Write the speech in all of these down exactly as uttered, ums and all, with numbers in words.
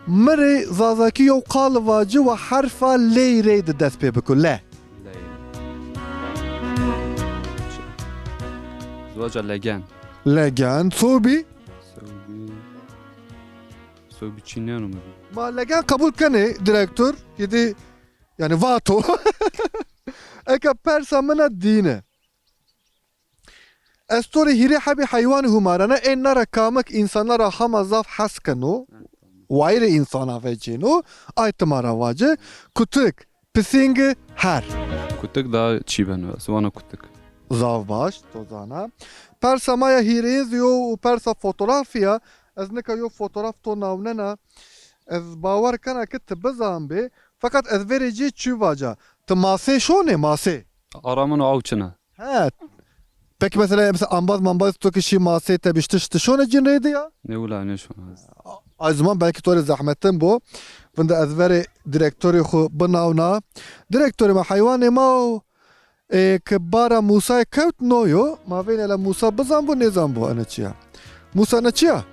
Mi rê Zazakî yew qali vaci wa herfa ley rey de dest pê biko. Le. Ley. Ziwaca legen. Legen. Sobî? Sobî. Sobî çîneno mi. Ma legen qebul kenê, direktor. Yedi, yani vato. Eke persa mina dîne. Ez to rê hîrê hebî heywanî humarena, ê na ra kamik însanan ra hema zaf hes keno, wayîrê însana vecêno, ay ti ma ra vace, kutik, pisîngi, her. Kutik da çî beno, ez vana kutik. Zaf baş, to zana. Persa ma ya hîrêyin zî yo û persa fotografî ya, ez nika yo fotograf to nawnena, ez bawer kena ke ti bizanbê, feqet ez verê cê çî vaca. Ti masê şonê, masê? Ara min aw çin a. He. Peki mesela, mesela ambaz mambaz to ki şî masê tebîştiş, ti şonê cin reyde ya? Ne wila nêşona. A-, ay zaman belkî to rê zehmetin bo. Vinde ez verê direktorê xwu binawna. Direktorê ma, heywanê ma o, e, ki bara Musayê kewt no yo. Ma vênê la Musa bizanbo nêzanbo ene çi ya. Musa, ne çi ya?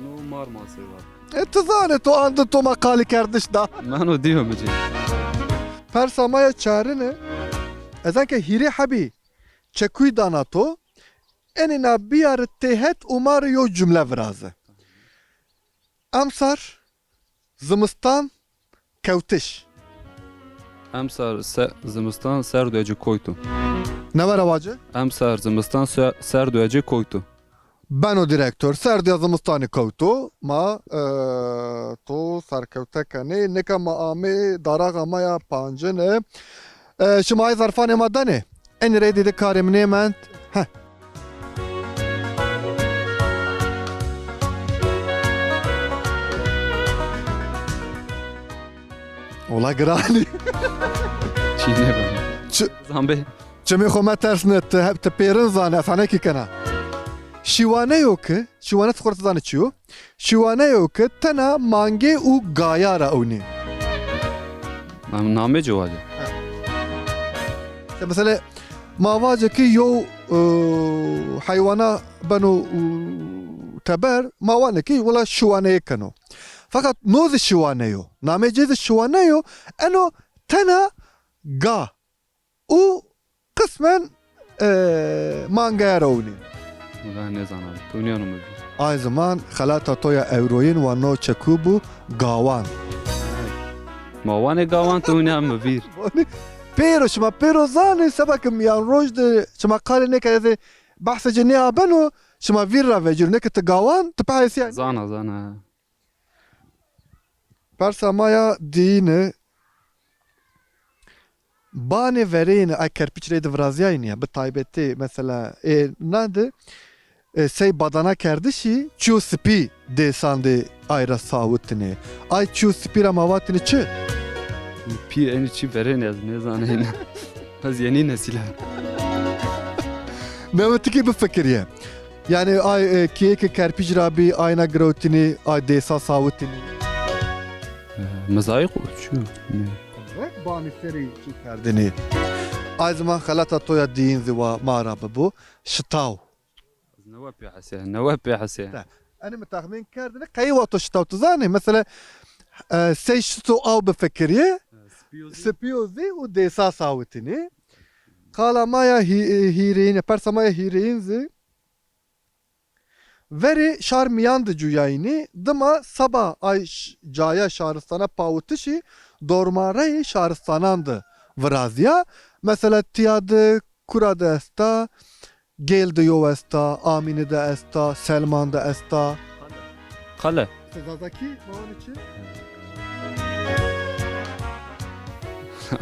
No mar masê var. E, ti zanê, to andi, to ma qalî kerdiş da. Mano diyo mi cê. Persa ma ya çarine. Ez anke hîrê hebî çekuyî dana to, enê na biyari têhet û ma rê yew cumle viraze. Emsar zimistan kewtiş. Emsar se-, zimistan serd û ecê koyto. Newe ra vace? Emsar zimistan se-, serd û ecê koyto. Beno direktor, serdîya zimistanî kewto, ma, e, to serkewte kenê. Nika ma amê daraxa ma ya pancine. E, şima ay zerfanê ma danê. Enî reyde de karê mi nêmend. Heh. Ola giranî. Çî nêbeno. Çi- Zanbê. Çimê xo metersne, ti hep ti pêrin zanê, ez hane kî kena. Şîwaneyo ki, şîwane ti xo ra ti zanê çi yo? Şîwaneyo ki tena mangê û gaya ra ewnê. Nam-, namê ci vace. Ya mesela ma vace ki yew, e, heywana beno, e, teber, ma wane ki wela şîwaneyê keno. Feqet no zî şîwaneyo. Namê ci zî şîwaneyo, eno tena ga û qismen, e, mangaya ra ewnê. Wela nêzana, to nîyano mi vîr. Ay ziman xelata to ya ewroyin wa no çekû bû gawan. Ma wanê gawan, to nîya mi vîr. Pêro, şima pêro zanê, seba ke miyan roj de şima qalê nêkerdê, behsê ci nêabeno, şima vîr ra vecîro, nê ke ti gawan, ti pehesîya. Zana, zana. Persa ma ya diyine, banê verêne, ay kerpiç reyde virazîyayne ya, bi taybetî mesela, e, na de, e, sey badana kerdişî, çîyo sipî dêsan de ay ra sawitine. Ay çîyo sipî ra ma vatine çi? Pî enî çî verêne ez nêzaneyne. Ez yenî nesîl a. Mehmet, ti kî bifikirîye. Yanî ay, e, kîyê ke kerpîc ra bî, ayna girewtinî, ay dêsa sawitinî. E, mizayîq o çi yo? Rek banî serî çi kerdinî. Ay ziman xelata to ya dîyin zî wa ma ra bibo. Şitaw. Ez newe pê hesê, newe pê hesê. Te, enî mi texmîn kerdinî, qey wa to şitaw ti zanî? Mesela, e, sey şito aw bifikirîye, sipîyo zî. Sipîyo zî û dêsa sawitinî. Qala ma ya hî-, hîrêyin, persa ma ya hîrêyin zî. Verê şar mîyan de cuyayînî, dima seba ay ş-, caya şaristana pawitişî dormareyê şaristanan de virazîya. Mesela tîya de, Kura de esta, Gêl de yew esta, Amîne de esta, Selman de esta. Qale. Zazakî ma vanê çi?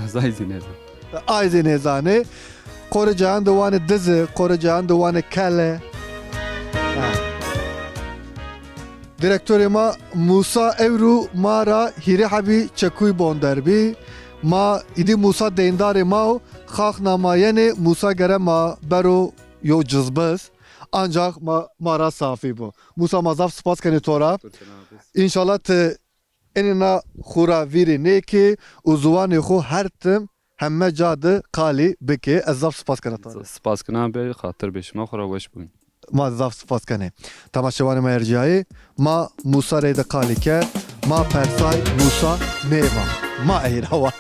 Ez ay zî nêzan. Ay zî nêzanê. Qorê cayan de wanê dize, qorê cayan de wanê kele. Ha. Direktorê ma Musa ewro ma ra hîrê hebî çekuyî bonder bî. Ma îdî Musa deyndarê ma o, xax na ma yenê, Musa gere ma bero yew cizbiz. Ancax ma, ma ra safî bo. Musa, ma zaf spas kenê to ra. Înşallah ti enê na xwu ra vîrî nêkê û ziwanê xwu her tim heme ca de qalî bikê. Ez zaf spas kena to rê. Spas kena bê, xatir bê şima, xwu ra weş bûn. Ma zaf spas kenê. Temaşevanê ma erciyayê, ma Musa reyde qalî kerd. Ma persay, nusa, nêva. Ma ey ra wa.